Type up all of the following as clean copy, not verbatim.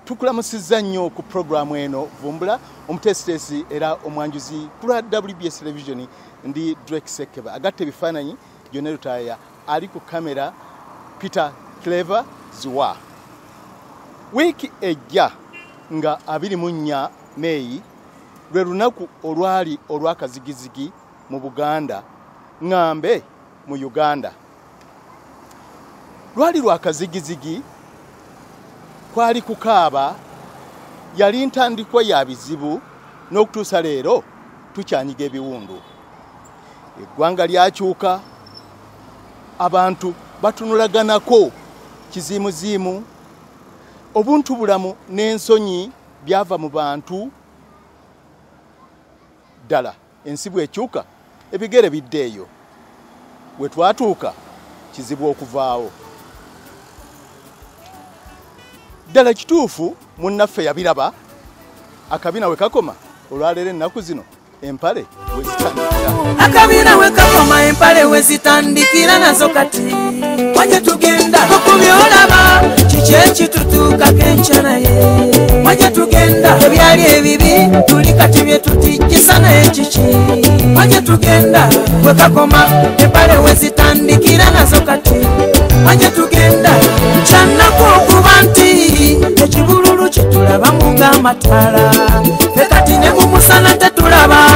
Tukulamusizza nnyo ku programu eno Vumbula, omuteesiteesi era omwanjuzi ku lwa WBS Television ndi Drake Sekeba. Agatta ebifaananyi Jonero Lutaaya, ali ku kamera Peter Clever Ziwa. Wiiki ejja nga 24 Meeyi lwe lunaku olwali olw'akazigizigi mu Buganda, ŋŋambe mu Uganda. Lwali lwakazigizigi, kwali kukaaba, yali ntandikwa ya bizibu n'okutuusa leero tukyanyiga ebiwundu. Eggwanga lyakyuka, abantu batunulaganako kiziimuziimu, obuntu bulamu n'ensonyi byava mu bantu. Ddala ensi bw'ekyuka ebigere biddeeyo, we twatuuka kizibu okuvaawo. Ddala kituufu munnaffe yabiraba, akabina we kakoma olwaleero ennaku zino empale we zitandikira. Akabina we kakoma empale we zitandikira nazo kati waje tugenda okubyolaba kiki ekitutuukako enkya naye waje tugenda ebyali ebibi tuli kati bye tutijjisa naye kiki waje tugenda we kakoma empale we zitandikira nazo kati waje tugenda kyanaku okuba nti ekibululu kyetulaba mu ng'amataala ffe kati ne mu musana tetulaba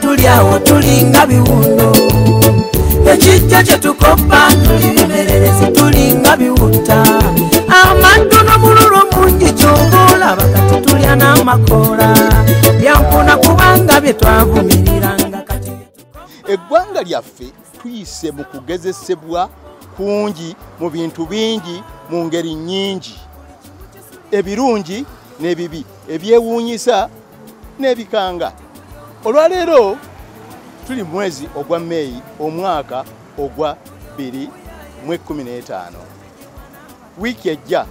tuli awo tulinga biwundu ekijja kyetukoppa tuli bimererezi tulinga biwutta amaddu n'omululu mungi ky'oba olaba kati tulya n'amakoola byampuna kubanga bye twavumiriranga kati. Eggwanga lyaffe tuyise mu kugezesebwa kungi mu bintu bingi mu ngeri nnyingi, ebirungi n'ebibi, ebyewuunyisa n'ebikanga. Olwaleero tuli mwezi ogwa Meeyi omwaka ogwa 2015. Wiiki ejja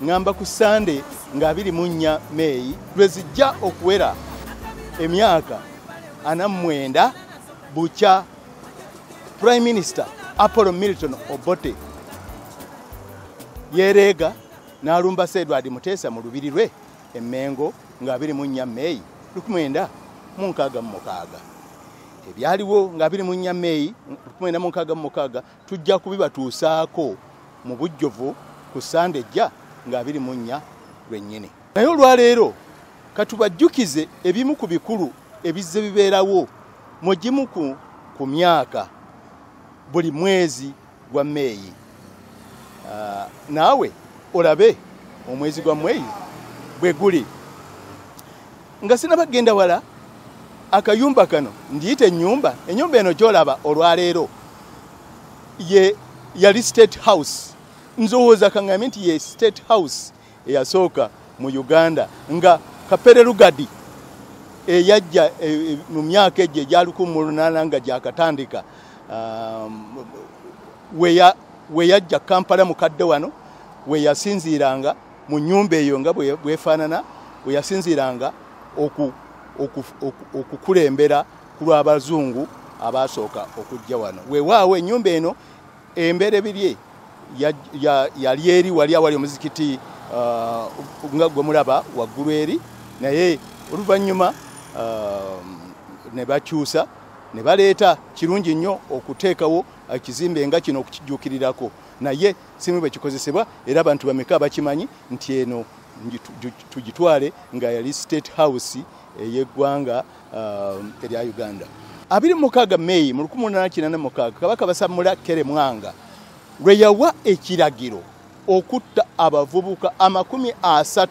ŋŋamba ku Sande nga 24 Meeyi lwe zijja okuwera emyaka 49 bukya Prime Minister Apollo Milton Obote yeereega n'alumba Sir Edward Muteesa mu lubiri lwe e Mmengo nga 24 Meeyi 1966. Ebyaliwo nga 24 Meeyi 1966 tujja kubibatuusaako mu bujjuvu ku Sande ejja nga 24 lwennyini. Naye olwaleero katubajjukize ebimu ku bikulu ebizze bibeerawo mu gimu ku myaka buli mwezi gwa Meeyi. Naawe olabe omwezi gwa Meeyi bwe guli. Nga sinabagenda wala, akayumba kano ndiyita ennyumba. Ennyumba eno gy'olaba olwaleero ye yali State House. Nzowooza kaŋŋambe nti ye State House eyasooka mu Uganda nga Kapere Lugadi eyajja mu myaka egyo egya 1800 nga gyakatandika, we yajja Kampala mukadde wano we yasinziiranga mu nnyumba eyo nga bwefaanana, we yasinziiranga okukulembera ku lw'abazungu abasooka okujja wano. Weewaawo ennyumba eno emberebirye yali eri wali awali omuzikiti nga gwe mulaba waggulu eri, naye oluvannyuma ne bakyusa ne baleeta. Kirungi nnyo okuteekawo ekizimbe nga kino okukijjuukirirako, naye simu bwe kikozesebwa era abantu bameka bakimanyi nti eno tugitwale nga yali State House ey'eggwanga erya Uganda. 26 Meeyi mu 1886 Kabaka Basammula Kere Mwanga lwe yawa ekiragiro okutta abavubuka 30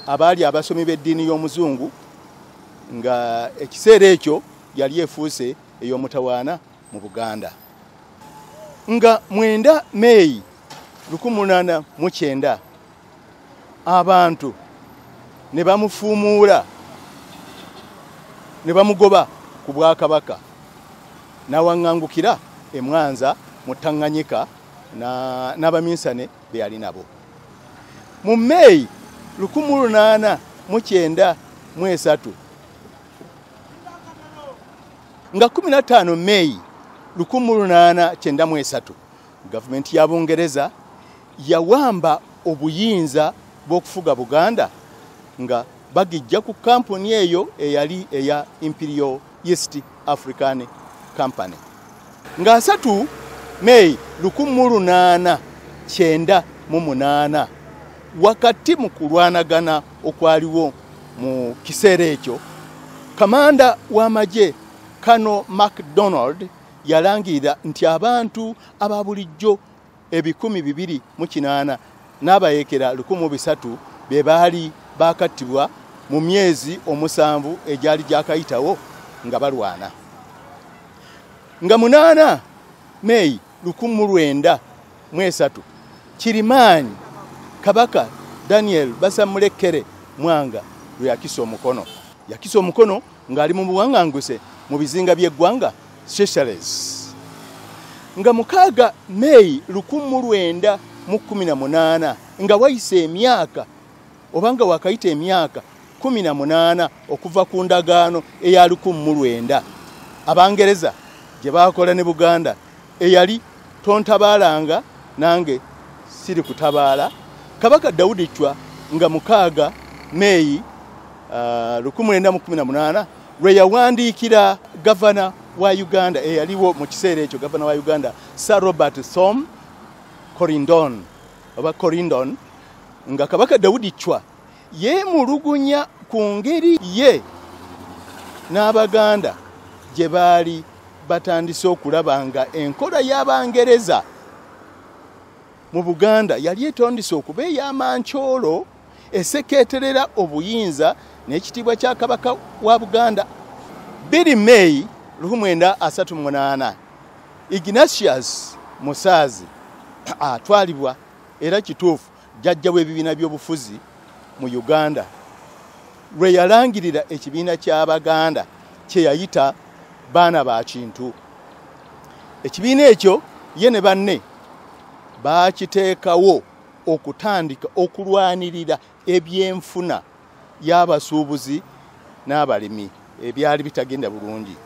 abaali abasomi b'eddiini y'omuzungu, nga ekiseera ekyo yali efuuse ey'omutawaana mu Buganda. Nga 9 Meeyi 1890 abantu ne bamufuumuula ne bamugoba ku bwakabaka n'awaŋŋangukira e Mwanza mu Tanganyika n'abaminsane be yali nabo. Mu Meeyi 1893 nga 15 Meeyi 1893 gavumenti ya Bungereza yawamba obuyinza bw'okufuga Buganda nga bagijja ku kampuni eyo eyali eya Imperial East African Company. Nga 3 Mei 1898, wakati mu kulwanagana okwaliwo mu kiseera ekyo, kamanda w'amagye Colonel MacDonald yalangirira nti abantu aba bulijjo 208 n'abayeekera 300 be baali bakattibwa mu myezi 7 egyali gyakayitawo nga balwana. Nga 8 Mei 1903, Kirimaanyi Kabaka Daniel Basamulekere Mwanga lwe yakisa omukono. Yakisa omukono ng'ali mu buwanganguse mu bizinga by'eggwanga Seychelles. Nga 6 Mei 1918, nga wayise emyaka obanga wakayita emyaka 18 okuva ku ndagaano eya 1900 Abangereza gye baakola ne Buganda eyali tontabaalanga nange siri kutabaala. Kabaka Daudi Chwa nga 6 Mei 1918 lwe yawandiikira gavana wa Uganda eyaliwo mu kiseera ekyo, gavana wa Uganda Sir Robert Thom Corindon oba Corindon, nga Kabaka Daudi Chwa yeemulugunya ku ngeri ye n'Abaganda gye baali batandise okulaba nga enkola y'Abangereza mu Buganda yali etondise okuba ey'amankyolo esekeeterera obuyinza n'ekitiibwa kya Kabaka wa Buganda. 2 Mei 1938, Ignatius Musaazi atwalibwa era kituufu jjajja w'ebibiina by'obufuzi mu Uganda lwe yalangirira ekibiina ky'Abaganda kye yayita Baana ba Kintu. Ekibiina ekyo ye ne banne baakiteekawo okutandika okulwanirira ebyenfuna y'abasuubuzi n'abalimi ebyali bitagenda bulungi.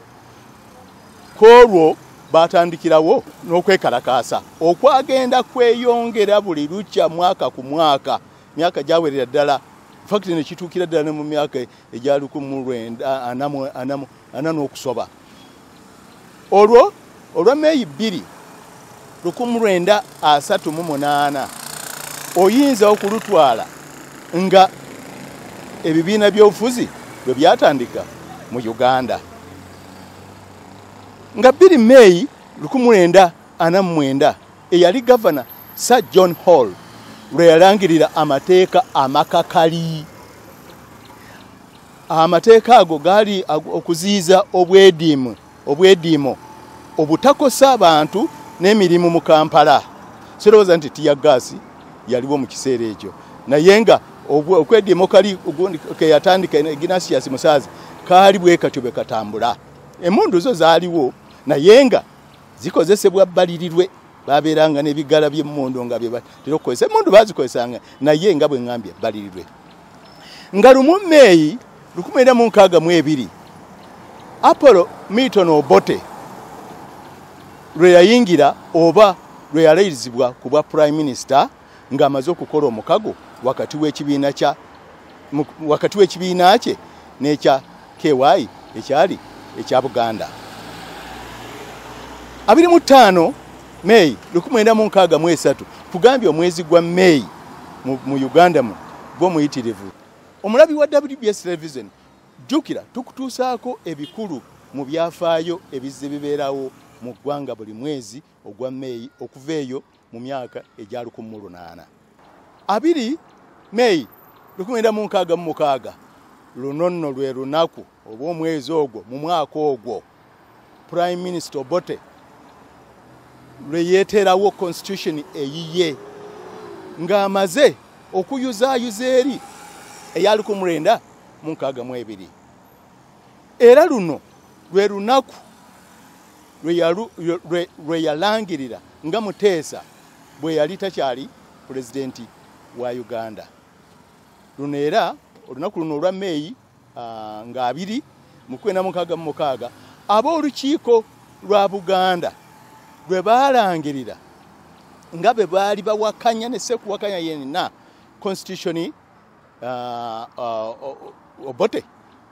Kwolwo batandikirawo n'okwekalakaasa okwagenda kweyongera buli lukya mwaka ku mwaka, myaka gyawerera ddala, in fact ne kituukira ddala ne mu myaka egya 1940 n'okusoba. Olwo olwa Mei 2 1938 oyinza okulutwala nga ebibiina by'obufuzi bwe byatandika mu Uganda. Nga 2 Mei 1949, eyali gavana Sir John Hall lwe yalangirira amateeka amakakali. Amateeka ago gaali okuziyiza obwediimo obutakosa abantu n'emirimu mu Kampala. Sirowooza nti tear gas yaliwo mu kiseera ekyo, naye nga okwediimo kali ke yatandika Ignatius Musaazi kaali bwe katyo bwe katambula. Emmundu zo zaaliwo naye nga zikozesebwa bbalirirwe, babeeranga n'ebigala by'emmundu nga bye batera okukozesa. Emmundu baazikozesanga naye nga bwe ŋŋambye bbalirirwe. Nga 1 Mei 1962, Apollo Milton Obote lwe yayingira oba lwe yalayirizibwa ku bwa Prime Minister ng'amaze okukola omukago wakati w'ekibiina kye n'ekya KY ekyali ekya Buganda. 25 Mei 1963, kugambye omwezi gwa Mei mu Uganda mu gwo muyitirivu. Omulabi wa WBS Television, jjukira tukutuusaako ebikulu mu byafaayo ebizze bibeerawo mu ggwanga buli mwezi ogwa Mei okuva eyo mu myaka egya 1800. 2 Mei 1966, luno nno lwe lunaku oba omwezi ogwo mu mwaka ogwo Prime Minister Obote lwe yeeterawo constitution eyiye ng'amaze okuyuzaayuza eri eya 1962. Era luno lwe lunaku lwe yalangirira nga Muteesa bwe yali takyali pulezidenti wa Uganda. Luno era olunaku luno olwa Mei nga 2 mu 1966, ab'olukiiko lwa Buganda lwe baalangirira nga bwe baali bawakanya ne Ssekuwakanya yenna constitution Obote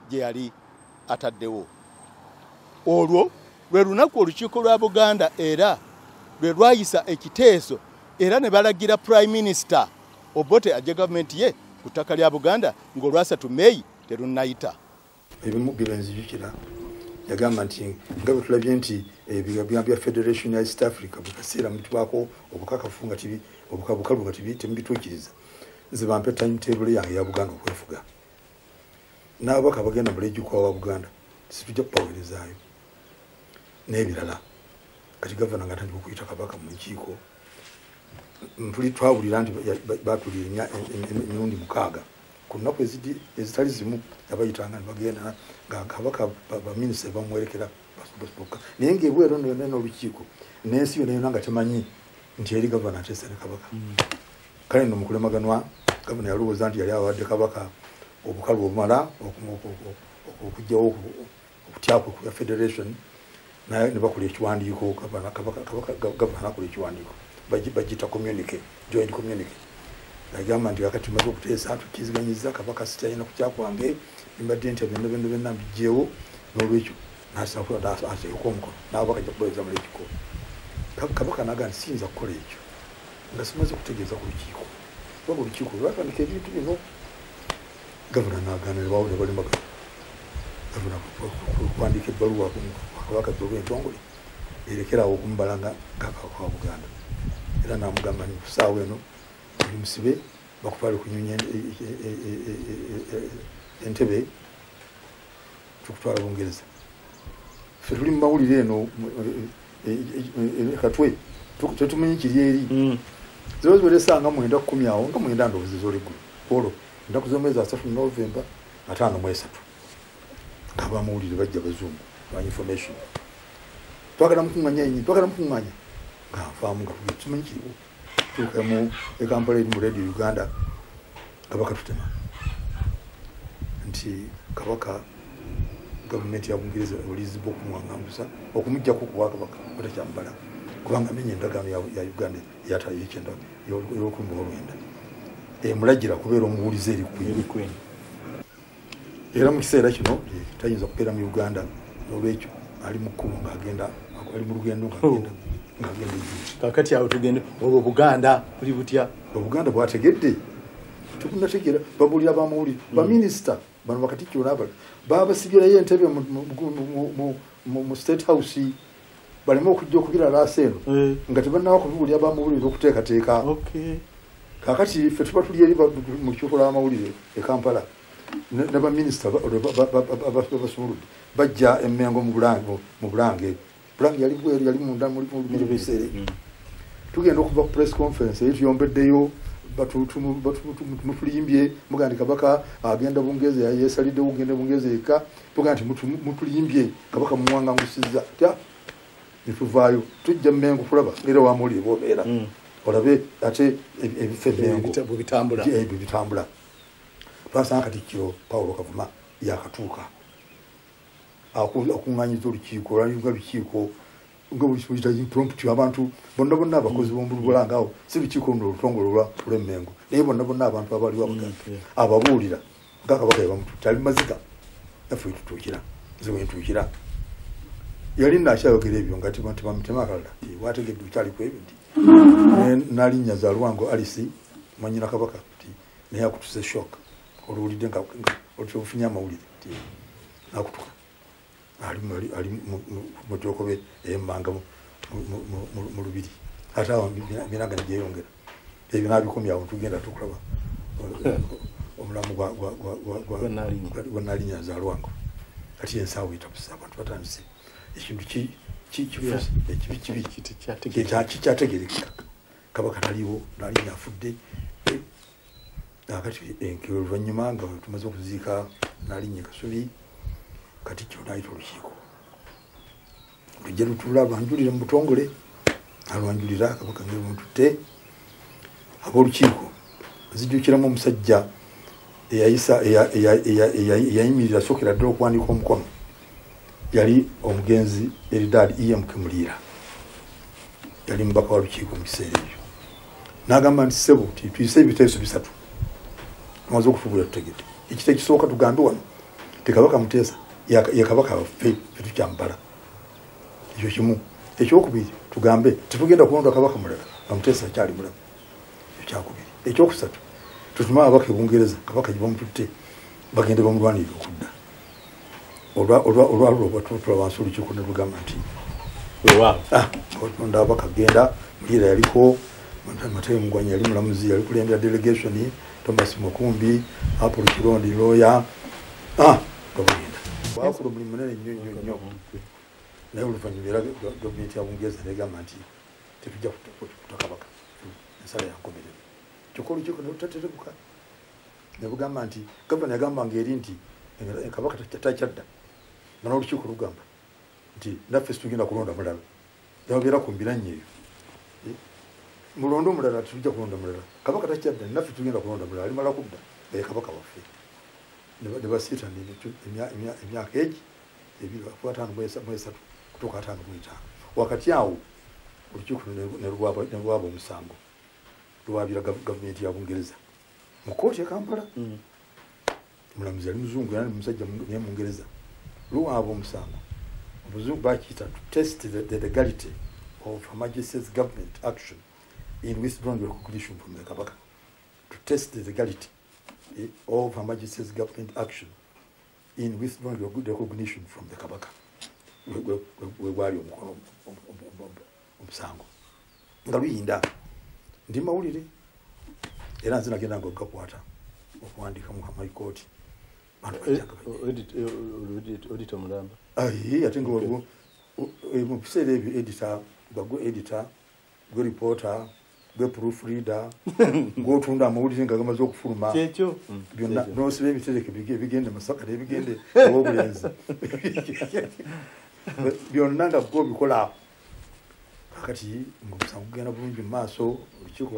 gye yali ataddewo. Olwo lwe lunaku olukiiko lwa Buganda era lwe lwayisa ekiteeso era ne balagira Prime Minister Obote ajje gavumenti ye ku ttaka lya Buganda ng'olwasatu Meyi terunnayita. Ebimu bye nzijukira, yagamba nti nga bwe tulabye nti ebigambo bya Federation ya East Africa buli kaseera mutubaako obukakafu nga obukalu nga temubituukiriza, nze bampe timetable yange ya Buganda okwefuga, n'ababaka bagenda mu lejjukwa wa Buganda situjja kubaweerezaayo n'ebirala. Kati gavana nga atandika okuyita kabaka mu nkiiko, mpuli twawulira nti batulira emirundi 6 ku nnaku ezitali zimu, yabayitanga ne bagenda nga kabaka baminisita bamuwerekera bokka, naye ng'ebweru eno yonna n'olukiiko n'ensi yonna yonna nga temanyi nti eri gavana ateesa ne kabaka. Kale nno mukulemaganwa gavana yalowooza nti yali awadde kabaka obukalu obumala okuggyawo okutyakwe ku federation, naye ne bakola ekiwandiiko. Gavana akola ekiwandiiko, bagiyita communique, joint communique, agamba nti kakati tumaze okuteesa, tukkiriziganyizza, kabaka sitalina kutya kwange, mbadde ntya byonna byonna byonna mbigyewo, n'olwekyo ateekeko omukono n'ababaka ajja kubaweereza mu lekiko. Kabaka naga nti siyinza kukola ekyo nga simaze kutegeeza ku lukiiko, kubanga olukiiko lwatandika ebintu bino. Gavana nagaana, ne balimagana. Gavana kuwandiika ebbaluwa kabaka, ebbaluwa entongole erekerawo okumubala nga kabaka wa Buganda, era namugamba nti kusaawa eno oli musibe, bakutwale kunyunya entebe, tukutwala Bungereza. Ffe tuli mu mawulire eno Katwe, tetumanyi kiri eri. Ziba ziwera essaawa nga 9:10 awo, nga 9 ndowooza ez'olweggulu olwo, ennaku z'omwezi 3 Novemba 53, ng'abamawulire bajja, bazungu ba information, twagala mukuŋŋanya enyi, twagala mukuŋŋanya, nga nfaamu nga tumanyi kiriwo. Tuuka mu e Kampala eri mu Radio Uganda nga bakatutema nti kabaka gavumenti ya Bungereza olizibwa okumuwaŋŋangusa, okumugjako ku bwakabaka batakyamubala kubanga amenya endagaano ya Uganda eyekyenda y'19 emulagira kubeera omuwulize eri Queen, era mu kiseera kino tayinza kubeera mu Uganda, n'olwekyo ali mu kkubo ng'agenda, ali mu lugendo ng'agenda Egypt. Kakati awo tugende, olwo Buganda buli butya? Obuganda bwategedde, tebunategeera, babuulira bamawulire, baminisita bano bakatikkiro n'abalala babasigirayo entebe mu State House baleme okujja okubira laasa eno nga tebannaba kubiwulira bamawulire okuteekateeka. Kakati ffe tuba tuli eri mu lukiiko lw'amawulire e Kampala, ne baminisita babasumuludde bajja emmengo mu Bulange. Bulange yali bweru, yali munda mu biseera ebyo. Tugenda okuva ku press conference eri, tuyombeddeyo, mutulimbye, mugamba nti kabaka agenda Bungereza, yesaliddewo kugenda Bungereza yekka, tugamba nti mutulimbye, kabaka muwangangusizza tya. Netuvaayo tujja Mmengo kulaba era wamawulire bobeera, olabe ate ebifo emmengo bwe bitambula. Ebyo bitambula. Twasanga Katikkiro Paulo Kavuma yakatuuka akuŋŋanyiza olukiiko olwalinga lukiiko nga buyita impromptu, abantu bonna bonna abakozi b'omu awo, si lukiiko luno olutongole olw'Emmengo, naye bonna bonna abantu abaliwo Abaganda, ababuulira nga kabaka yabamututte ali maziga, naffe wetutuukira, nze wentuukira yali nakyayogera ebyo nga tebamutema akalala ti wategedde okyali ku ebyo nti Nalinnya Zalwango Alice mwanyina kabaka ti naye akutuse shock oluwulidde nga ofunye amawulire ti nakutuka ali mu jokobe emmanga mu lubiri, ate awo minaga negyeyongera ebyo nabikomyawo, tugenda tukulaba omulamu gwa Nalinnya Zalwango. Kati ensawo etabusa, abantu batandise ekintu ekibi kibi kikyategerekeka, kabaka taliwo, Nalinnya afudde. Akati enkero oluvannyuma nga tumaze okuziika Nalinnya Kasubi, Katikkiro n'ayita olukiiko lujja lutula lwanjulire mu butongole, alwanjulira kabaka ngeri mututte. Ab'olukiiko nzijukiramu omusajja eyayisa eyayimirira sookera ddala okuwandiika omukono, yali omugenzi Eridad E.M. Kimuliira, yali mubaka wa lukiiko mu kiseera ekyo, n'agamba nti ssebo, tuyise ebiteeso bisatu. Amaze okutubuulira tutegedde. Ekiti ekisooka tugambe wano tekabaka Muteesa ye kabaka waffe, tetukyambala. Ekyo kimu. Ekyokubiri tugambe tetugenda kulonda kabaka mulala nga Muteesa akyali mulamu. Ekyakubiri. Ekyokusatu tutume ababaka e Bungereza kabaka gye bamututte bagende bamulwanirire okudda. Olwalwo lwatula wansi olukiiko ne lugamba nti weewaawo ababaka genda. Muliira yaliko, Matayo Mugwanya yali mulamuzi, yali kulembera delegation, Thomas Mukumbi, Apollo Kironde lawyer, nga bagenda. Bakola omulimu munene nnyo nnyo nnyo. Naye oluvannyuma era gavumenti ya Bungereza negamba nti tetujja kuta kabaka, ensala ya nkomerero. Kyokka olukiiko ne lutaterebuka ne bugamba nti gavana yagamba ng'eri nti kabaka takyadda, nga n'olukiiko lugamba nti naffe situgenda kulonda mulala. Yababeera ku mbiranye eyo, mulonde omulala, tetujja kulonda mulala. Kabaka takyadda, naffe tugenda kulonda mulala, alimala kudda nga ye kabaka waffe. Ne basiita emyaka egi ebiri 53 kutuuka 55. Wakati awo olukiiko ne lwaba omusango, lwabira gavumenti ya Bungereza mu kkooti e Kampala. Omulamuzi yali muzungu era musajja naye Mungereza. Luwaaba omusango, omuzungu bakiyita to test the legality of Her Majesty's government action in withdrawing recognition from the Kabaka. To test the legality of Her Majesty's government action in withdrawing recognition from the Kabaka. We gwali omukono omusango nga luyinda. Ndi mawulire era nze nagenda nga gakwata okuwandika mu High Court. Editor mulamba. Ate nga waliwo mu biseera ebyo editor, nga gwe editor, gwe reporter, gwe proofreader, gw'otunda amawulire nga gamaze okufuluma. Kyekyo. Byonna n'osiba ebitereke ebigende Masaka n'ebigende Owobulenzi. Byonna nga gwe obikola. Kakati ng'omusango gugenda bulungi mu maaso, olukiiko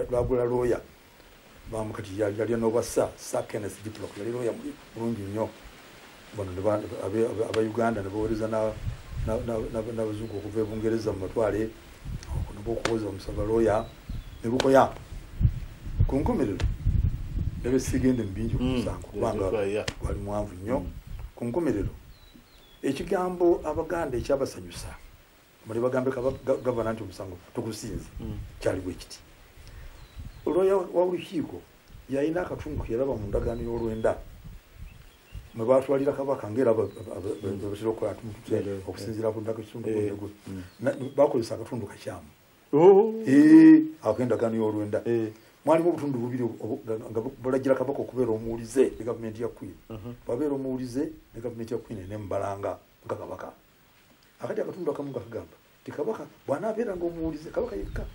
lwagula looya. Kati yali n'obwa Sir Kenneth Diplock, yali looya bulungi nnyo. Bano aba Uganda ne baweereza n'abazungu okuva e Bungereza mu matwale nabo okuwoza omusaba looya ne lukoya. Ku nkomerero ne sigende mu bingi ku musango kubanga gwali muwanvu nnyo. Ku nkomerero ekigambo Abaganda ekyabasanyusa muli bagambe gavana nti omusango tugusinze kyali bwe kiti. Looya wa olukiiko yalina akatundu ke yalaba mu ndagaano y'olwenda mwe baatwalira kabaka ng'era batera okukola okusinziira ku ndagaano bakozesa akatundu kakyamu. Ak'endagaano y'olwenda mwalimu obutundu bubiri nga bulagira kabaka okubeera omuwulize ne gavumenti ya Queen. Babeera omuwulize ne gavumenti ya Queen n'emubalanga nga kabaka. Akati akatundu akamu nga kagamba nti kabaka bw'anaabeeranga omuwulize, kabaka yekka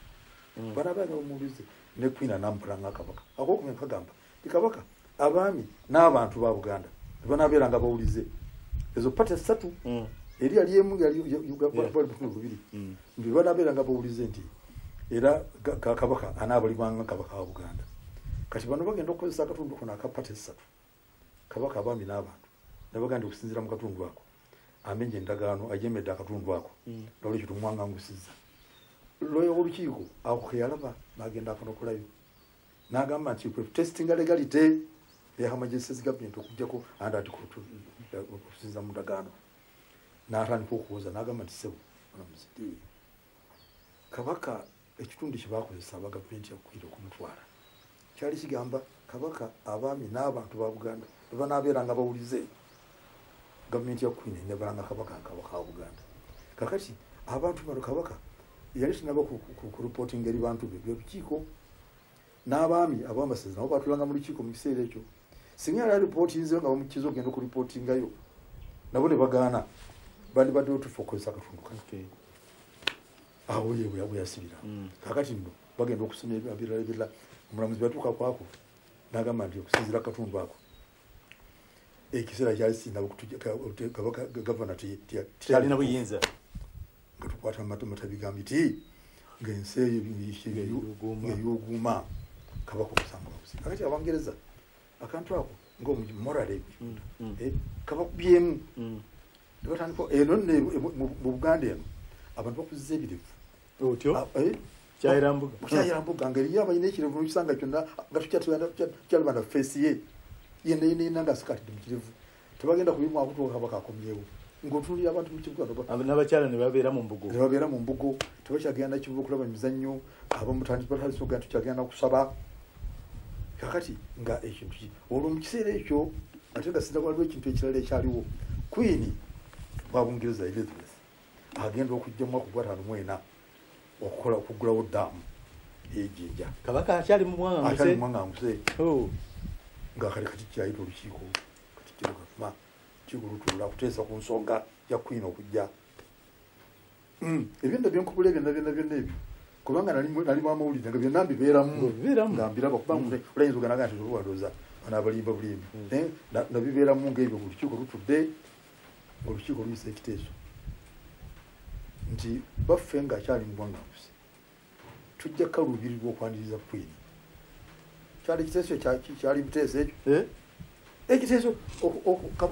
bw'anaabeeranga omuwulize ne Queen anaamubalanga kabaka. Akookubiri kagamba nti kabaka, abaami n'abantu ba Buganda banaabeeranga bawulize. Ezo pata ssatu eri yali emu yali butundu bubiri nti banaabeeranga bawulize nti era kabaka anaabalibwanga kabaka wa Buganda. Kati bano bagenda okukozesa akatundu kano aka pata essatu, kabaka, abaami n'abantu, ne bagenda okusinziira mu katundu ako amenye endagaano, ajemedde akatundu ako, nolwekyo tumwangangusizza. Looya w'olukiiko ako ke yalaba n'agenda akanokolayo n'agamba nti kwe testinga legality ya Her Majesty's government okuggyako under article okusinziira mu ndagaano. N'atandika okuwoza n'agamba nti ssebo mulamuzi, kabaka ekitundu kye baakozesa aba gavumenti ya Queen okumutwala kyali kigamba kabaka, abaami n'abantu ba Buganda bwe banaabeeranga bawulize, gavumenti ya Queen enebalanga kabaka kabaka wa Buganda. Kakati abantu bano kabaka yali tinaba ku reportinga eri bantu be lukiiko n'abaami ab'amasaza nabo baatulanga mu lukiiko mu kiseera ekyo. Singa yali alipootinzeyo nga bamukkiriza okugenda okulipootingayo nabo ne bagaana, bandibaddewo tufa okukozesa akatundu kano. Awo ye bwe yasibira. Kakati nno bagenda okusoma ebirala ebirala. Omulamuzi bwe yatuuka kwako n'agamba nti okusinziira ku katundu ako ekiseera kyali sinaba kabaka gavana Talina buyinza. Nga tukwata amatabi ga miti ng'ensi eyo ng'eyuuguuma kabaka omusango bagusi. Kakati Abangereza akantu ako ng'omorale kabakubyemu ne batandika eno nno mu Buganda eno abantu bakuzza ebirevu. Otyo. Kyayira mbuga ngeri yaba ine ekirevu n'okisanga kyonna nga tukyalaba na feesi ye yenna yenna yenna nga asikatidde mu kirevu. Tebagenda kubimwako kutuuka Kabaka akomyewo. Ng'otunuulira abantu mu kibuga n'abakyala ne babeera mu mbugo. Ne babeera mu mbugo, tebakyagenda kibuga okulaba emizannyo, abamu batandise okugenda tukyagenda kusaba. Kakati nga ekintu ki olwo mu kiseera ekyo ate nga sinza waliwo ekintu ekirala ekyaliwo. Queen wa Bungereza Elizabeth agenda okujja mu mwaka gwa 54 okukola okuggulawo ddaamu ejinja. Kabaka akyali mu bwanganguse. Akyali mu bwanganguse. Nga kale Katikkiro ayita olukiiko, Katikkiro Kavuma kigulutula kuteesa ku nsonga ya Queen okujja. Ebintu byenkubula byonna byonna byonna ebyo kubanga nali bamawulire nga byonna mbibeeramu nga mbiraba kubanga olayinza oganaga nti olwalooza bano abalimba bulimbi. Naye nabibeeramu ng'ebyo olukiiko lutudde, ng'olukiiko luyisa ekiteeso nti baffe ng'akyali mu bwanganguse tujja kukaluubirirwa okwaniriza Queen. Kyali kiteeso kyali buteeso ekyo. Ekiteeso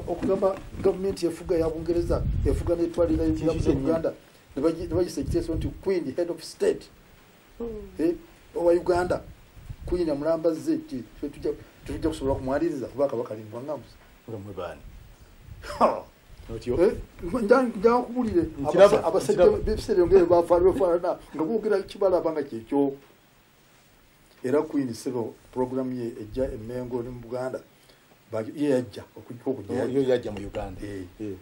okugamba gavumenti efuga ya Bungereza efuga n'etwalira Uganda ne bagisa ekiteeso nti Queen head of state owa Uganda Queen amulambazze nti tetujja kusobola kumwaniriza kuba Kabaka ali mu bwanganguse. Nga mmwe baani? Njakubulire abasajja b'ebiseera ebyo bafaanana nga boogera kibalaba nga kyekyo. Era Queen sebo programu ye ejja e Mmengo ne mu Buganda ye yajja okujja yo yajja mu Uganda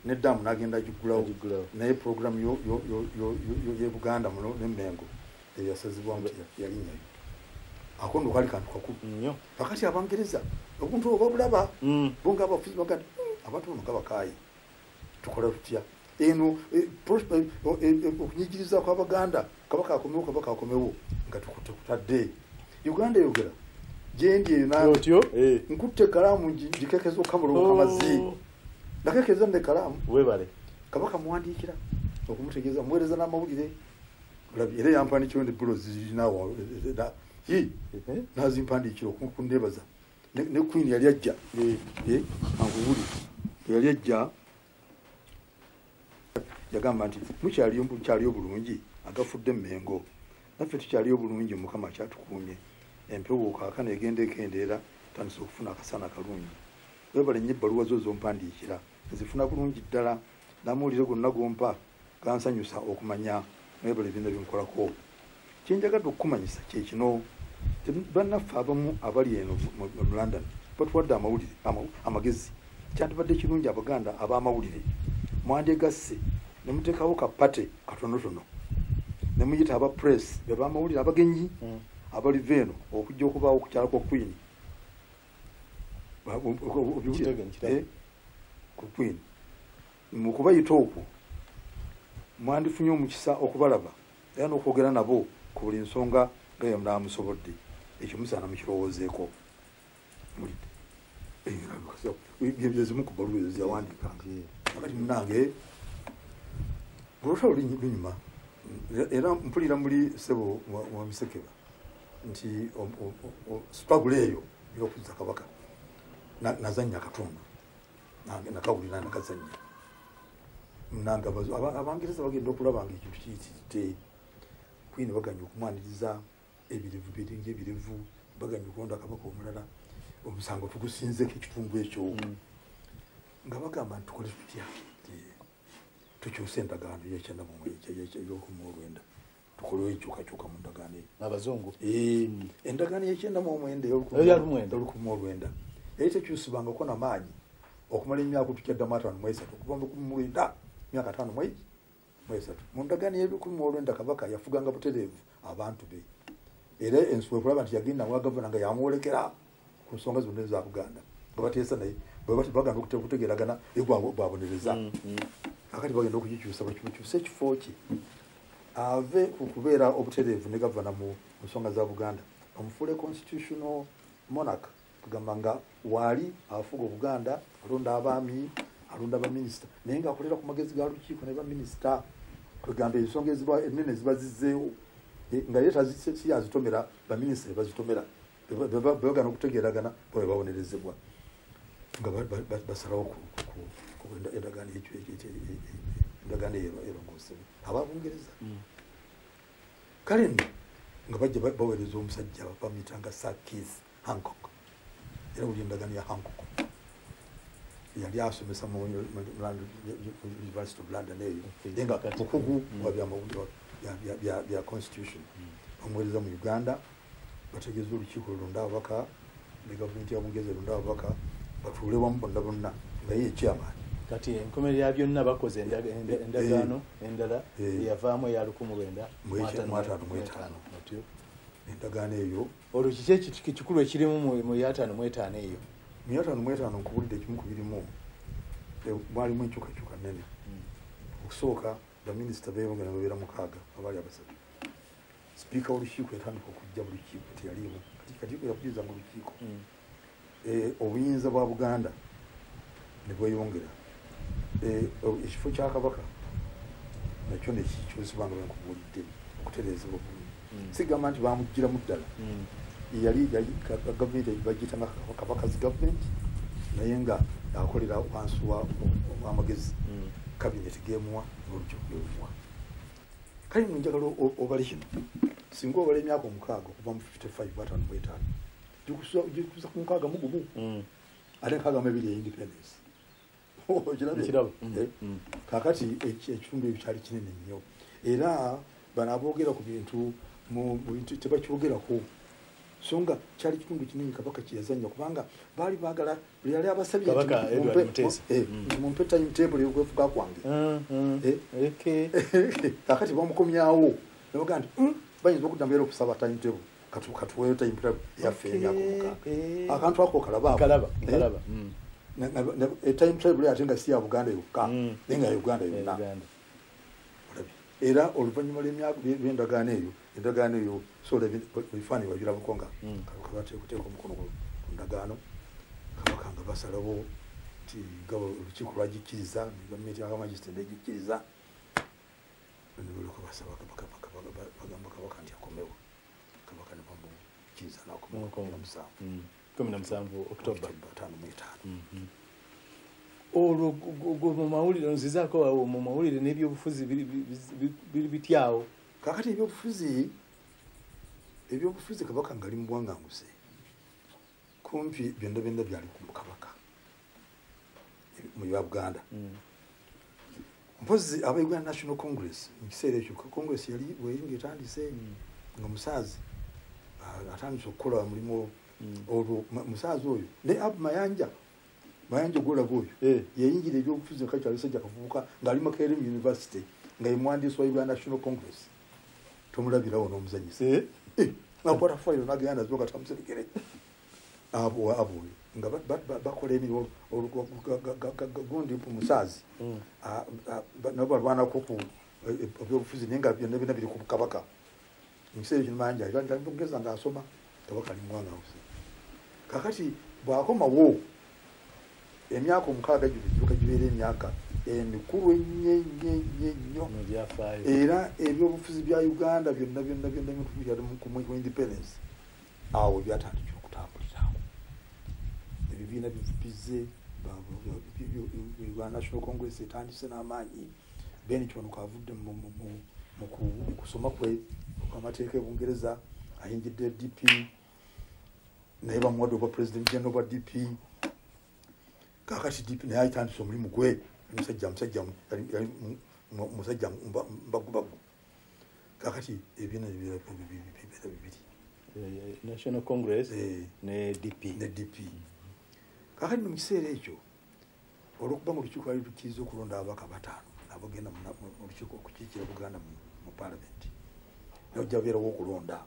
ne ddaamu n'agenda agiggulawo naye programu yo Buganda muno ne Mmengo eyasazibwamu yalinyayo. Ako nno kaali kantu kakulu nnyo. Kakati Abangereza obuntu obwo babulaba bo nga abafuzi bagamba abantu bano nga bakaaye tukola tutya eno okunyigiriza kw'Abaganda Kabaka akomewo Kabaka akomewo nga tukutadde Uganda eyogera gyendi eyo otyo nkutte ekkalaamu ngikekeza okukamula amazzi nakekeza nno ekkalaamu webale Kabaka muwandiikira okumutegeeza muweereza n'amawulire era yampandiikira ne bulo zirinawo nazimpandiikira okunneebaza ne Queen yali ajja ankubuli yali ajja yagamba nti mukyaliyo bulungi agafudde Mmengo naffe tukyaliyo bulungi Mukama akyatukuumye empewo kaakano egenda ekendeera tandise okufuna akasana akalungi webale nnyo ebbaluwa zo zompandiikira nzifuna bulungi ddala n'amawulire gonna gompa gansanyusa okumanya mwebale byonna byenkolako. Kyenjagadde okukumanyisa kye kino bannaffe abamu abali eno mu London batuwadde amawulire amagezi. Kyandibadde kirungi Abaganda ab'amawulire mwandyegasse ne muteekawo ka pate katonotono ne muyita aba press be b'amawulire abagenyi abaliva eno okujja okubaawo okukyala kwa Queen ku Queen. Mu kubayita okwo mwandifunye omukisa okubalaba era n'okwogera nabo ku buli nsonga nga ye munaamusobodde. Ekyo musaana mukirowoozeeko. Bye zimu ku bbaluwa ezo zeyawandiikanga. Kakati munnange olutalo lunyuma era mpulira muli ssebo wa Musekeba nti struggle eyo ey'okuzza Kabaka nazannya akatundu nakawulira nakazannya. Munnange Abangereza bagenda okulaba nga ekintu kiyitiridde. Queen baganya okumwaniriza ebirevu biringa ebirevu baganya okulonda Kabaka omulala omusango tugusinzeeko ekitundu ekyo nga bagamba nti tukole tutya tukyuse endagaano y'ekyenda mu 9 tukolewo enkyukakyuka mu ndagaano eyo. Abazungu endagaano y'ekyenda mu 9 olukumi yali tekyusibwangako namaanyi okumala emyaka tukyaddamu 53 okuva mu 1900 myaka 53. Mu ndagaano y'e1900 Kabaka yafuganga butereevu abantu be era ensuwa okulaba nti yagenda wa gavana nga yamwolekera ku nsonga zonna eza Buganda nga bateesa naye baganda okutegeeragana babonereza. Kakati bagenda okugikyusa bakyuse ekifo kye ave ku kubeera obutereevu ne gavana mu nsonga za Buganda bamufuule constitutional monarch kugamba nga waali afuga Obuganda alonda abaami alonda baminisita naye ng'akolera ku magezi ga lukiiko ne baminisita kwegamba ensonga eziba ennene ziba zizzeewo nga ye si yazitomera baminisita bazitomera bagana okutegeeragana bwe babonerezebwa nga basalawo endagaano eyo erongoosebwe aba Bungereza. Kale nno Nga bajja baweereza omusajja bamuyitanga Sir Keith Hancock, era buli endagaano ya Hancock yali asomesa mu University of London eyo, naye nga mukugu wa bya constitution. Bamuweereza mu Uganda, bategeeza olukiiko lulonda ababaka ne gavumenti ya Bungereza eronda ababaka, batuule wamu bonna bonna nga ye chairman. Kati enkomerero ya byonna bakoze endagaano endala eyavaamu eya 1955. Otyo endagaano eyo olwo kiki ekikulu ekirimu mu 55 eyo? Mu 55 nkubulidde ekimu ku birimu, mwalimu enkyukakyuka nnene. Okusooka baminisita beeyongera babeera 6 abaali 3. Sipiika w'olukiiko yatandika okujja mu lukiiko, teyaliimu. Kati Kakiiko yakulirizanga olukiiko. Obuyinza bwa Buganda ne bweyongera. Ekifo kya Kabaka nakyo ne kikyusibwa nga bwe nkubuulidde okutereezebwa obulungi. Sigamba nti bamuggyiramu ddala. Yali gavumenti bagiyitanga Kabaka's gavumenti, naye nga akolera wansi w'amagezi kabineti geemuwa n'olukiiko geemuwa. Kale nno njagala obale kino, singa obala emyaka 6 okuva mu 55 55 gikusa ku 61 ate 62 ya independence. Okirabye? Kaakati ekitundu ekyo kyali kinene nnyo, era bano aboogera ku bintu mu bintu tebakyogerako, so nga kyali kitundu kinene Kabaka kye yazannya, kubanga baali baagala buli yali abasabye mumpe timetable y'okwefuga kwange. Kaakati bamukomyawo ne bagamba nti bayinza okuddamu era okusaba timetable, katuweeyo timetable yaffe emyaka 6. Akantu ako kalaba. Timetable ate nga si ya Buganda yokka, naye nga Uganda yonna. Era oluvannyuma lw'endagaano eyo, endagaano eyo sola ebifaananyi wabirabako nga kabateekuteeka omukono ku ndagaano, Kabaka nga basalawo nti nga olukiiko lwagikkiriza, gavumenti ya Majesty negikkiriza, ne balyoka basaba bagamba Kabaka nti akomewo. Kabaka ne bamukkiriza n'akomawo 17 October 55. Olwo gwe mu mawulire nzizaako awo mu mawulire n'ebyobufuzi biri bityawo? Kaakati ebyobufuzi Kabaka nga ali mu buwanganguse, kumpi byonna byonna byali ku Kabaka mu bya Buganda. Mpozi aba Uganda National Congress mu kiseera ekyo, Congress yali bweri ng'etandise, nga Musaazi atandise okukola omulimu. Olwo Musaazi oyo ne Abu Mayanja gwolaba oyo yayingira ebyobufuzi nga kakyali musajja kavubuka, ng'ali Makerere University, nga ye muwandiisi wa Uganda National Congress. Tomulabirawo n'omuzannyisa. Akwata fayiro n'agenda nazo nga tamuserikere. Abo oyo nga bakola emirimu gundi Musaazi nabo balwanako ku ebyobufuzi, naye nga byonna byonna biri ku Kabaka. Mu kiseera ekyo Mayanja ali Bungereza ng'asoma, Kabaka ali muwanganguse. Kaakati bw'akomawo emyaka 6 gino gibuka gibeera emyaka emikulu ennyo ennyo ennyo ennyo. Era ebyobufuzi bya Uganda byonna byonna byonna ku independence awo byatandikira okutambulirawo. Ebibiina bize, Uganda National Congress etandise n'amaanyi. Ben Kiwanuka avudde mu kusoma kwe okw'amateeka e Bungereza, ayingidde DP, naye bamuwadde obwa president general bwa DP. Kaakati DP naye ayitandise omulimu gwe, musajja musajja mbagubagu. Kaakati ebibiina bibeera bibiri, National Congress ne DP. Ne DP. Kaakati mu kiseera ekyo olw'okuba nga olukiiko lwali lukkiriza okulonda ababaka 5 abagenda mu lukiiko okukiikira Buganda mu paalamenti, naye ojja babeerawo okulonda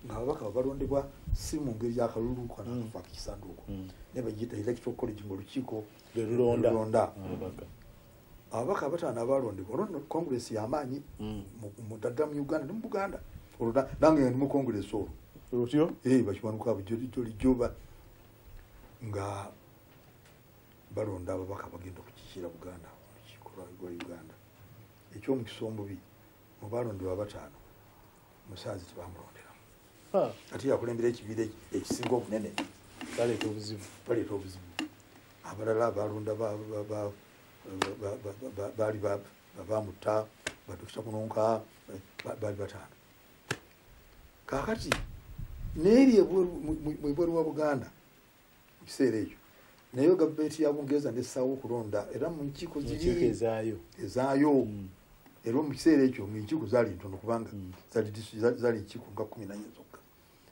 nga ababaka balondebwa si mu ngeri y'akalulu kana akafa kisanduuko, naye bagiyita electoral college, ng'olukiiko lulonda ababaka 5 abalondebwa. Olwo Congress y'amaanyi ddala mu Uganda ne mu Buganda. Olwo nange ndi mu Congress olwo. Otyo? Bakiwanuka bujoba nga balonda ababaka bagenda okukiikira Buganda mu lukiiko lwa Uganda. Ekyomukisa omubi, mu balondebwa 5 Musaazi tebamulonderamu. Ate yakulembera ekibiina ekisinga obunene, baleeta obuzibu. Abalala balonda baali bamutta, badokita Kunonka, baali 5. Kakati neeri ebweru wa Buganda mu kiseera ekyo naye gavumenti ya Bungereza nessaawo okulonda era mu nkiiko ziri ezaayo. Era mu kiseera ekyo mu nkiiko zaali ntono kubanga zaali nkiiko nga 14 zokka,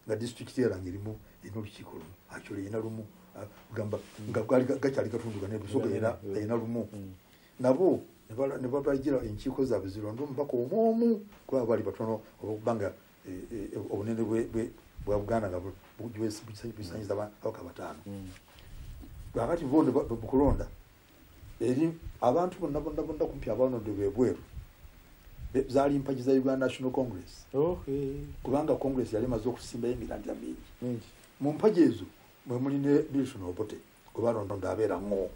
nga disitulikiti era ng'erimu erina olukiiko lumu, actually erina lumu, gamba nga gakyali katundu gane Busoga erina lumu. Nabo ne babagira enkiiko zaabwe zironde omubaka omu kuba baali batono olwokubanga obunene bwa Buganda nga busanyiza ababaka 5. Kakati bo bukulonda eri abantu bonna bonna bonna kumpi abalondebwa ebweru zaali mpagi za Uganda National Congress. Kubanga Congress yali emaze okusimbayo emirandira mingi. Mu mpagi ezo mwe muli ne Milton Obote gwe balondonda abeera ngo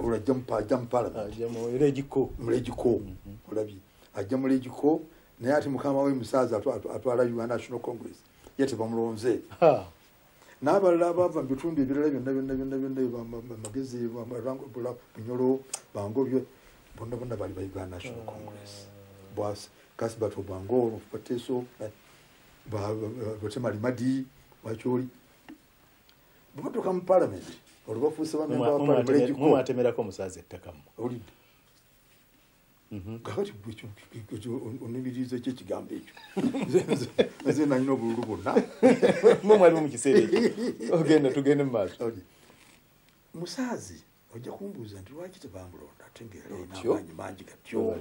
olajja mu parliament olabye ajja mu Legiko, naye ate mukama we Musaazi atwala Uganda National Congress ye tebamulonze. N'abalala abava mu bitundu ebirala byonna byonna byonna byonna, Magezi, Bunyoro, Bangobye, bonna bonna bali ba Uganda National Congress. Kasibatu Bango, Pateso, Batemalimadi, Wacholi. Bwe batuuka mu parliament olwo bafuuse bamemba ba parliament. Mwatemerako Musaazi ettaka mmwe. Owulidde? Kakati onumiriza ki ekigambo ekyo? Nze nalina obululu bwonna. Mwe mwalimu mu kiseera ekyo. Ogenda tugende mu maaso. Musaazi ojja kumbuuza nti lwaki tebamulonda ate nga yali alina amaanyi mangi gatyo.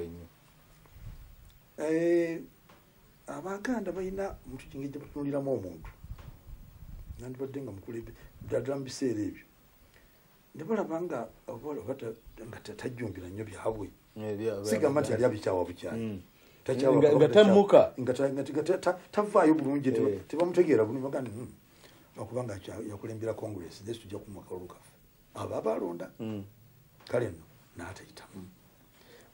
Abaganda balina omuntu engeri gye batunuuliramu omuntu. Nandibadde nga mukulembeze ddala mu biseera ebyo. Ne balaba nga tajjumbira nnyo byabwe. Sigamba nti yali abikyawa bukyayi. Nga tammuka. Nga tavaayo bulungi, tebamutegeera bulungi bagamba lwakubanga yakulembera Congress naye tujja kumuwa akalulu kaffe. Abo abalonda. Kale nno n'atayitamu.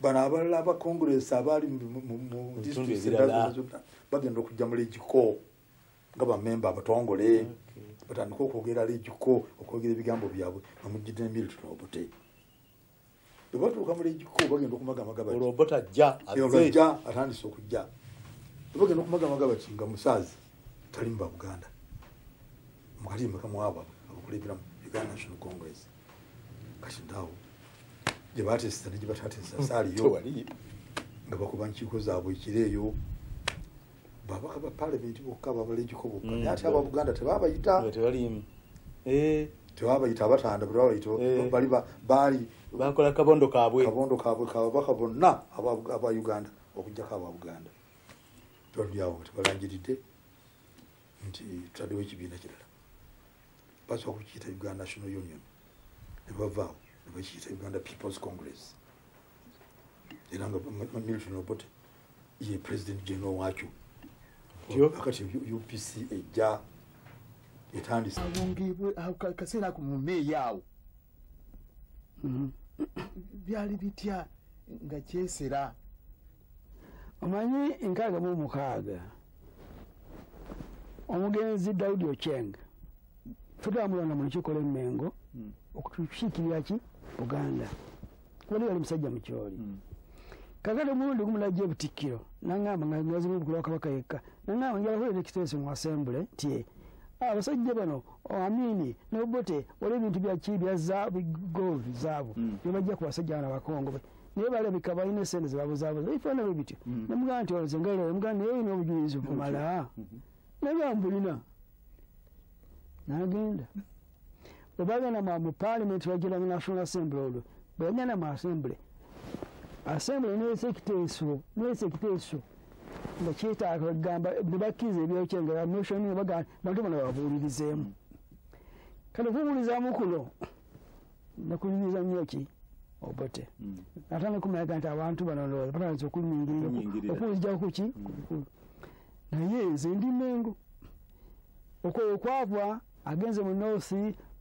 Bano abalala aba Congress abaali mu districts endala zonna bagenda okujja mu Legiko nga bamemba abatongole batandika okwogera Legiko, okwogera ebigambo byabwe bamujjidde ne Milton Obote. Bwe batuuka mu Legiko bagenda okumagamaga bati olwo Obote ajja azze atandise okujja. Bwe bagenda okumagamaga bati nga Musaazi tali mu ba Buganda. Mukati mukama waabwe abakulembera mu Uganda National Congress. Kati ndawo gye bateeseza ne gye batateeseza saaliyo nga bakuba nkiiko zaabwe ekiro eyo. Babaka ba parliament bokka abalegiko bokka naye ate aba Buganda tebabayita. Tebabayita abatanda tebabayita bali baali bakola kabondo kaabwe. Kabondo kaabwe kababaka bonna aba Uganda okuggyako aba Buganda. Twali awo tebalangiridde nti tutaddewo ekibiina kirala. Basooka kukiyita Uganda National Union ne bavaawo ne bakiyita Uganda People's Congress. Era nga Milton Obote ye President General waakyo. Kakati UPC ejja etandise. Akaseera ako mu May awo byali bitya nga kyesera? Omanyi 66 omugenzi Daudi Ocheng ffe twamulonda mu lukiiko lw'Emmengo okutukiikirira ki Buganda. Wali yali musajja mukyoli. Kakati omulundi gumu najja ebutikkiro n'aŋŋamba nga ngazimu obukulu wa Kabaka yekka, n'aŋŋamba njagala kuleeta ekiteeso mu assembly nti abasajja bano Amini ne Obote waliwo ebintu bya ki bya gold zaabu bye bajja ku basajja bano Abakongo naye balabika balina essente ze babuzaabuza ebifaanana bwe bityo. Ne mugamba nti olowooza nga leero, mugamba naye olina obujulizi bumala. Nagamba mbulina. N'agenda. Bwe bagenda mu parliament bagenda mu National Assembly olwo, bwe yagenda mu assembly n'ereeta ekiteeso nga kyetaaga okugamba ne bakkiriza ebyokyenga motion ne bagamba bantu bano babuulirizeemu. Kale okubuulizaamu kuno nakuliriza nnyo ki Obote. Natandika okumanyaga nti abantu bano ndowooza batandise okunyingirira okunzigya ku ki ku bikulu. Naye nze ndi Mmengo. Okwo okwava agenze mu North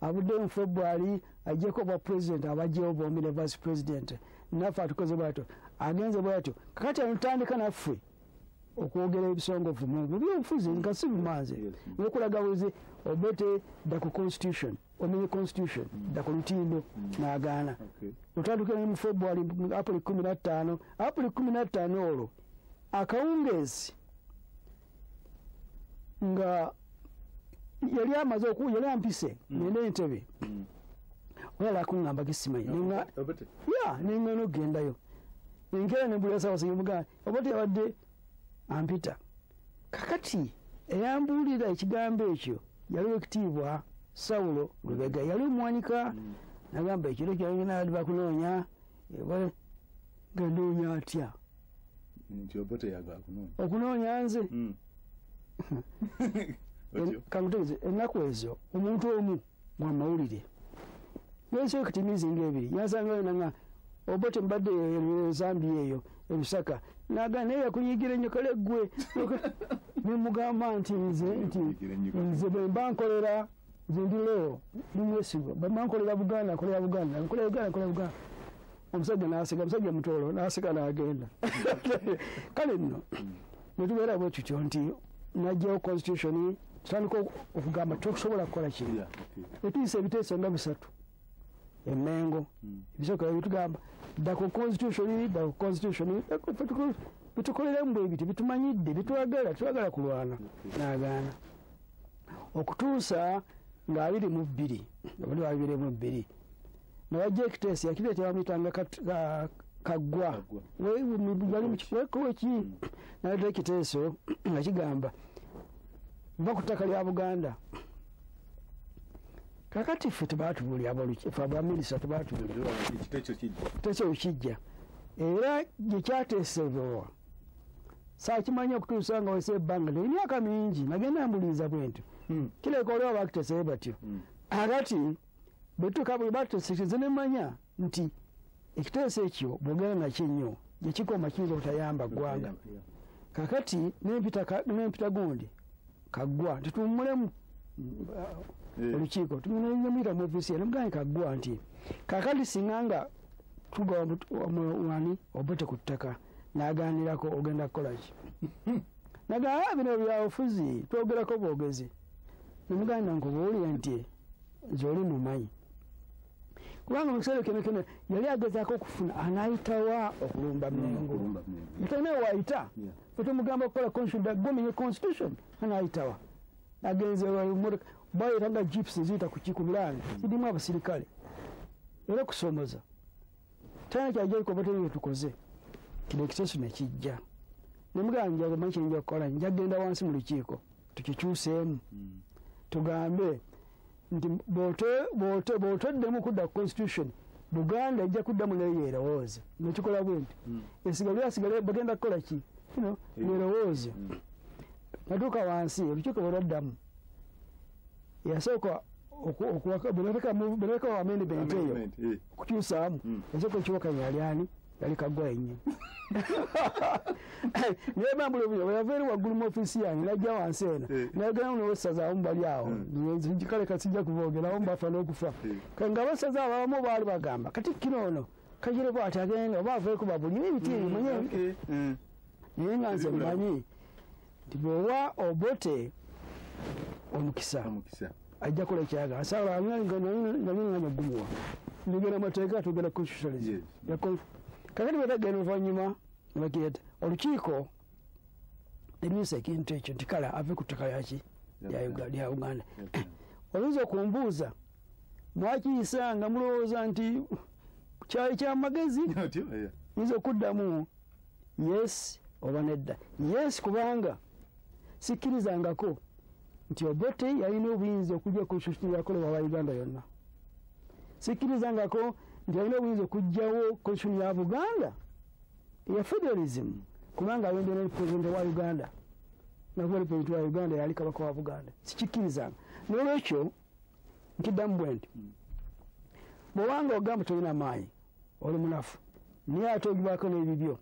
avuddeyo mu February aggyeko obwa president abaggyewo bombi ne vice president. Naffe atukoze bw'atyo agenze bw'atyo. Kakati atandika naffe okwogera ebisongovu mu byobufuzi nga si bumanzi n'okulaga buzi Obote dda ku constitution, omenye constitution dda ku lutindo n'agaana. Otandikira mu February April 15, April 15 olwo Akawungeezi nga yali amaze yali ampise ngende Entebbe. Wala kuŋŋamba gisimanyi nengana okugendayo enkeera nembulira Ssaabasajja mugamba Obote yabadde ampita. Kakati eyambuulira ekigambo ekyo yali Owekitiibwa Sawulo Lubega, yali omuwanika. Nagamba ekiro kyalina ali bakunoonya, nga noonya atya nti Obote yagala kunoonya okunoonya nze. Kankutegeeze, ennaku ezo omuntu omu gwamawulire yensooka mizinga ebiri yansangayo nanga Obote mbadde Zambia eyo e Lusaka, naga naye yakunyigira ennyo kale ggwe. Nemugamba nti nze bwe mba nkolera nze ndi leo ndi mwesigwa, bwe mba nkolera Buganda nkolera Buganda nkolera Uganda nkolera Buganda. Omusajja n'aseka, omusajja mutoolo n'aseka n'agenda. Kale nno ne tubeera bwe tutyo nti najjawo constitution, tutandika okugamba tokusobola kukola kino. Etuyisa ebiteeso nga bisatu Emmengo ebisooka bitugamba dda ku constitution, dda ku constitution, bitukoleramu bwe biti bitumanyidde bitwagala, twagala kulwana. N'agaana okutuusa nga 22 oli 22 nawajja ekiteeso yakireeta bamuyitanga Kaggwa yali mukiweki, naleeta ekiteeso nga kigamba nva ku ttaka lya Buganda. Kakati ffe tebaatubuulira, ffe abaminisita tebaatubuulira ekiteeso kijja, era gye kyateesebwa saakimanya okutuusa nga wese ebbanga emyaka mingi nagenda mbuliza bwe ntyo kireka oliwo bakiteeseyo batyo. Akati bwe tuuka bwe bateeseeze ne mmanya nti ekiteeso ekyo bw'ogenda nakyo ennyo gye kikoma kiyinza obutayamba ggwanga. Kakati nempita gundi Kaggwa nti tuwummulemu olukiiko, tumuyita mu ofiisi ye nemugamba Kaggwa nti kakati singa nga tugawa wani Obote ku ttaka n'agaanirako ogenda kukola ki? Nagamba bino byabufuzi twogerako bwogezi. Nemugamba nkubuulire nti nze oli mumanyi, kubanga mu kiseera kino kino yali agezaako okufuna anaayitawa okulumba Mmengo, talina waayita. Ffe tumugamba okukola gomenye constitution, anaayitawa agenze bayita nga jeeps ziyita ku Kikubirange zirimu abasirikale era okusoomoza talina kyajja Obote bye tukoze. Kino ekiteeso ne kijja nemugamba njamanyi kye nja kukola, nja kugenda wansi mu lukiiko tukikyuseemu tugambe nti bw'otoddemu kudda ku constitution Buganda ejja kuddamu nayo yeerowooze. Nekikola bwe nti esigale asigale bagenda kukola ki yeerowooze. Natuuka wansi olukiiko bwe lwaddamu yasooka bwe amendment eyo okukyusaamu, yasooka ekiwakanya yali ani? Yali Kaggwa yennyini. Naye bambula bwe yava eri waggulu mu ofiisi yange n'ajja wansi eno n'agenda n'owessaza abamu bali awo kale kasijja kuboogera abamu bafa n'okufa. Nga abassaza abamu baali bagamba Katikkiro ono kagire bw'ati agenda oba aveeko babulire ebiti ebyo manye. Naye nga nze mmanyi nti bw'owa Obote omukisa ajja kukola ekyagala. Saala nga nganya ogumuwa njogera amateeka, tugenda constitutionalism. Kakati bwe tagenda oluvannyuma ne bakireeta olukiiko ne luyisa ekintu ekyo nti kale ave ku ttaka lyaki lya Uganda. Oyinza okumbuuza mwakiyisa nga mulowooza nti kyali kyamagezi? Nyinza okuddamu yes oba nedda. Yes, kubanga sikkirizangako nti Obote yalina obuyinza okujja constitution yakolebwa aba Uganda yonna. Sikkirizangako nti alina obuyinza okuggyawo constitution ya Buganda eya federalism, kubanga ayondera ne president wa Uganda, nakuba president wa Uganda yali kabaka wa Buganda. Sikikkirizanga. N'olwekyo nkiddamu bwe nti bw'obanga ogamba tolina maanyi oli munafu, naye ate ogibwako n'ebibyo,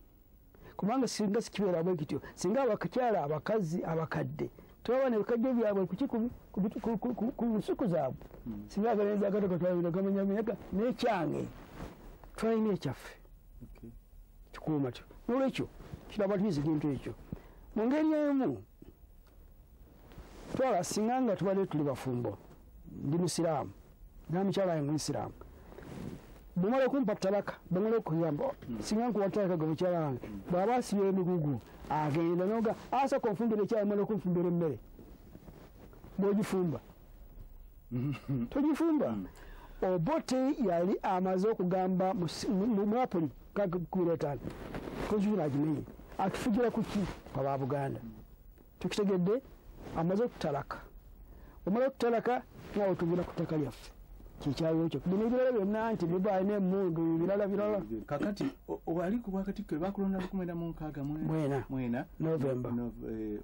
kubanga singa sikibeera bwe kityo, singa abakyala abakazi abakadde tebaba n'ebikajjo byabwe ku nsuku zaabwe, singa akalenzi akato katwalina gamenyamenyaka n'ekyange twalina ekyaffe kikuuma kyo. N'olwekyo kiraba tuyize ekintu ekyo mu ngeri emu. Twala singa nga tubadde tuli bafumbo, ndi musiraamu namukyala wange musiraamu, Bw'omala okumpa talaka, bw'omala okuyamba, singa nkuwa talaka gwe mukyala wange, bw'aba asibye emigugu, agenda n'oga, asooka onfumbira ekyayi, omala okunfumbira emmere. Bw'ogifumba. Togifumba. Obote yali amaze okugamba mu April 2005, constitution agimenye, atufugira ku ki aba Buganda. Tukitegedde amaze okutalaka. Omala okutalaka nawe tugenda ku ttaka lyaffe. Kikyaliwo kyo. Bino ebirala byonna nti biba alina emmundu birala birala. Kakati wali ku bwakatikkiro bakulonda 1964 November.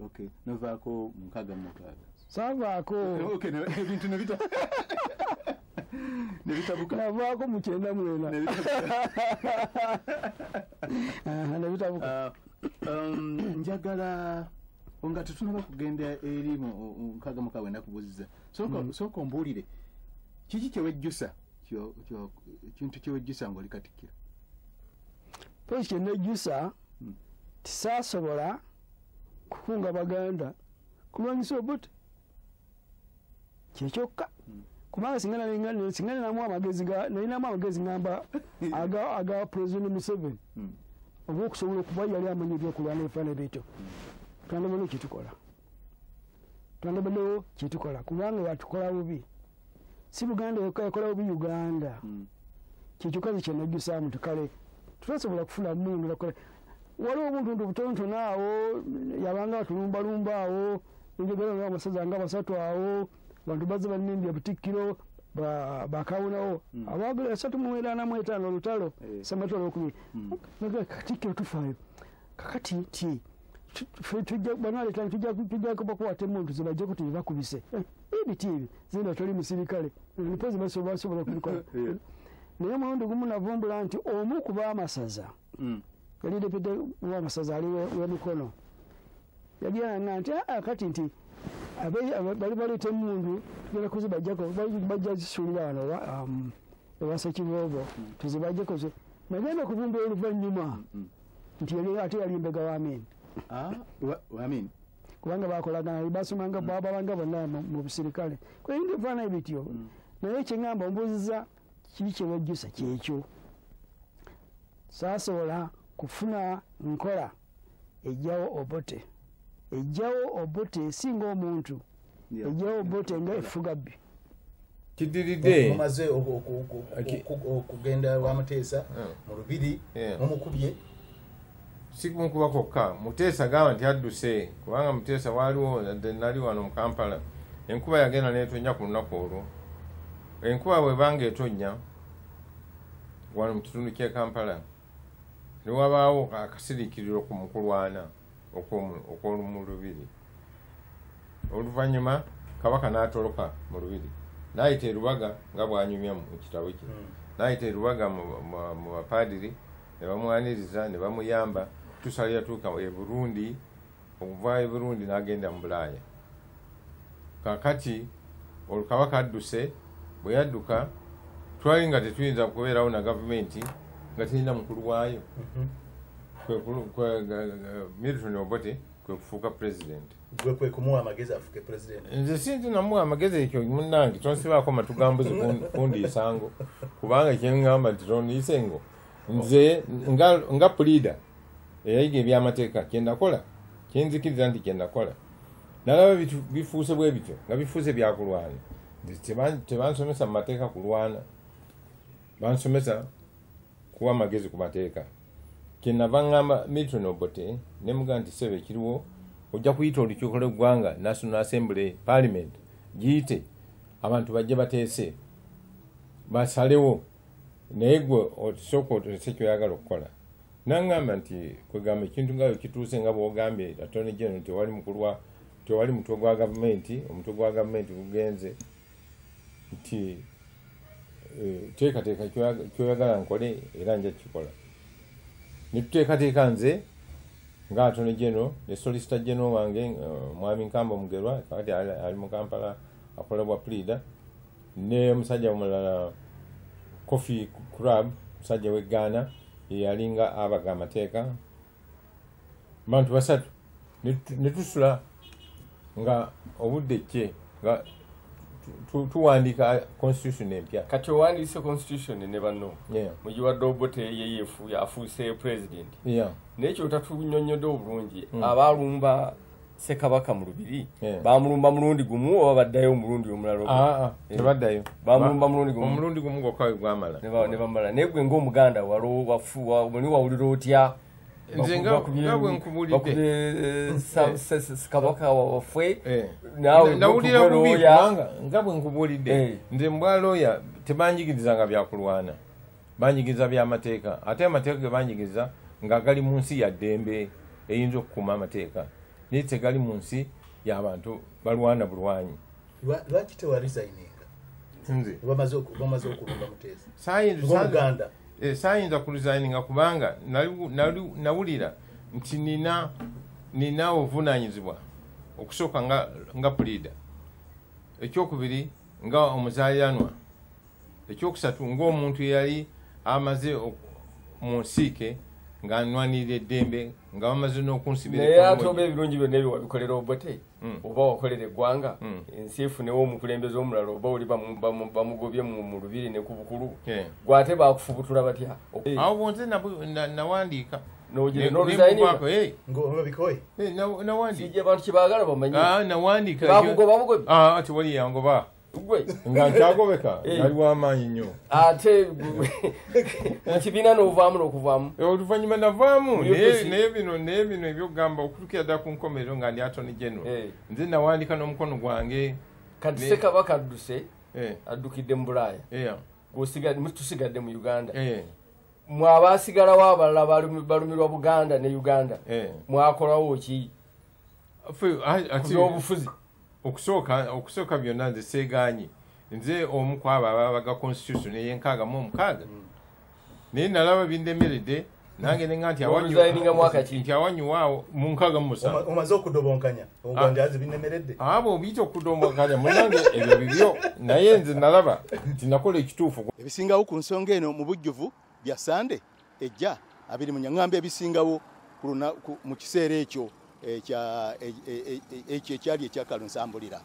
Okay, novaako 66. Saavaako. Okay, ebintu ne bita ne bitabuka. Navaako mu 94. Ne bitabuka. Njagala nga tetunaba kugenda eri mu 66 nakubuuziza. Sooka ombuulire. Kiki kyewejjusa? Kintu kyewejjusa ng'oli katikkiro? Pozi kye nejjusa tisaasobola kukunga Baganda kulwanyisa Obote. Kyekyokka. Kubanga singa nalinamu amagezi ngamba aga President Museveni ogw'okusobola okuba yali amanyi ebyokulwana ebifaananyi bityo. Twandibaddewo kyetukola. Twandibaddewo kyetukola kubanga yatukola bubi. Si Buganda yokka yakola bubi Uganda. Kyekyokka kye nejjusaamu nti kale tutasobola kufuna mmundu nakola. Waliwo obuntuntu butonotono awo yabanga atulumbalumba awo njogera nga amasaza nga basatu awo abantu bazze bannimbye Butikkiro bakawonawo abaagala 395 olutalo Ssematalo okubiri. Katikkiro tufaayo. Kakati nti banaleeta tujja kubakwata emmundu zibajjeko tebibakubise. Ebiti ebi zinda toli musirikale mpozi basobola okubikola. Naye omulundi gumu navumbula nti omu ku baamasaza yali deputy w'amasaza ali w'emikono yagira nti kati nti bali baleeta emmundu tugenda kuzibajjako bajja zisuulira wano ewa Ssekiboobo tuzibajjeko. Nagenda okuvumbula oluvannyuma nti ate yali mbega wa Amin. Amin. Kubanga bakolagana basomanga bababanga bonna mu busirikale. Ebintu ebifaananyi bityo. Naye kye ŋŋamba ombuuzizza kiki kye wejjusa kyekyo. Saasobola kufuna nkola ejjawo Obote. Ejjawo Obote singa omuntu. Ejjawo Obote nga efuga bbi. Kidiridde. Mumaze okugenda wa Muteesa mu Lubiri mumukubye. Si kumukuba kwokka, Muteesa gamba nti adduse kubanga Muteesa waaliwo nali wano mu Kampala. Enkuba yagenda n'etonnya ku lunaku olwo. Enkuba bw'ebanga etonnya wano mu kitundu ky'e Kampala ne wabaawo akasiriikiriro ku mukulwana okw'omu Lubiri. Oluvannyuma Kabaka n'atoloka mu Lubiri n'ayita e Lubaga nga bw'anyumya mu kitabo kye. N'ayita e Lubaga mu bapaadiri ne bamwaniriza ne bamuyamba tusalira tuuka e Burundi. Okuva e Burundi n'agenda mu Bulaaya. Kaakati olwo Kabaka adduse. Bwe yadduka twali nga tetuyinza kubeerawo na gavumenti nga terina mukulu waayo. Milton Obote kwe kufuuka pulezidenti. Gwe kwe kumuwa amagezi afuuke pulezidenti? Nze si nti namuwa amagezi ekyo munnange tonsibaako matugambuzi kundiisa ngo kubanga kye ŋŋamba nti tondiise ngo. Nze nga puliida eyayiga ebyamateeka kye nakola kye nzikiriza nti kye nakola nalaba bifuuse bwe bityo nga bifuuse byakulwana. Tebansomesa mu mateeka kulwana, bansomesa kuwa amagezi ku mateeka. Kye nava ŋŋamba Milton Obote ne mugamba nti ssebo ekiriwo ojja kuyita olukiiko lw'eggwanga National Assembly Parliament giyite abantu bajje bateese basalewo naye gwe osooka oteese ky'oyagala okukola. N'aŋŋamba nti kwegamba ekintu nga kituuse nga bw'ogambye Attorney General tewali mukulu tewali mutwe gwa gavumenti, omutwe gwa gavumenti gugenze nti teekateeka ky'oyagala nkole era nja kukikola. Ne tuteekateeka nze nga Attorney General ne Solicitor General wange Mwami Nkamba Mugerwa kakati ali mu Kampala akola bwa pleader ne omusajja omulala Kofi Crab musajja w'e Ghana yeyalinga abaga amateeka. Bantu basatu ne tusula nga obudde kye nga Tuwandiika constitution empya. Kati owandiise constitution ne banno mugiwadde Obote yeyefu afuuse president. Naye kyotatunyonnyodde obulungi, abaalumba Ssekabaka mu Lubiri bamulumba mulundi gumu oba baddayo omulundi omulala? Tebaddayo, bamulumba mulundi gumu, omulundi gumu gwokka we gwamala ne bamala. Naye gwe ng'Omuganda wali wawulira otya? Nze nga bwe nkubuulidde Kabaka waffe, nawulira bubi kubanga nga bwe nkubuulidde nze mbwa looya tebanjigirizanga byakulwana, banjigiriza byamateeka, ate amateeka ge banjigiriza nga gali mu nsi ya ddembe eyinza okukuuma amateeka, naye tegali mu nsi y'abantu balwana bulwanyi. Lwaki tewaresigninga? Nze bamaze okulumba Muteesa ng'Omuganda. Saayinza kuresigninga kubanga nawulira nti nina obuvunaanyizibwa okusooka nga puliida, ekyokubiri nga omuzaaliranwa, ekyokusatu ng'omuntu eyali amaze mu nsiike nga nnwanirira eddembe nga bamaze n'okunsibira. Naye ate oba ebirungi byonna ebyo wabikolera Obote oba wakolera eggwanga, ensi efunewo omukulembeze omulala, oba oli bamugobye mu Lubiri ne ku bukulu, gwe ate baakufubutula batya? Awo bonze nawandiika. Abantu kyebaagala bamanye. Nawandiika. Bakugoba bugobi? Tewali yangoba. Gwe nga nkyagobeka, nali w'amaanyi nnyo. Ate mu kibiina n'ovaamu n'okuvaamu? Oluvannyuma navaamu, naye bino ebyokugamba okutuukira ddala ku nkomerero nga ndi Attorney General, nze nawandiika n'omukono gwange. Kati Ssekabaka adduse, addukidde mu Bulaaya, tusigadde mu Uganda. Mwe abaasigalawo abalala balumirwa Buganda ne Uganda, mwakolawo ki ku by'obufuzi? Okusooka byonna nze seegaanyi, nze omu ku abo ababaga constitution ey'enkaaga mu musanvu, naye nalaba bindemeredde nange nenga nti awanyuwaawo mu 67. Omaze okudobonkanya oganjazi binemeredde? Abo obiyita okudobonkanya, munange ebyo bibyo, naye nze nalaba nti nakola ekituufu. Ebisingawo ku nsonga eno mu bujjuvu bya Sande ejja 24. Ŋŋamba ebisingawo mu kiseera ekyo ekyo ekyali ekyakalunsambulira.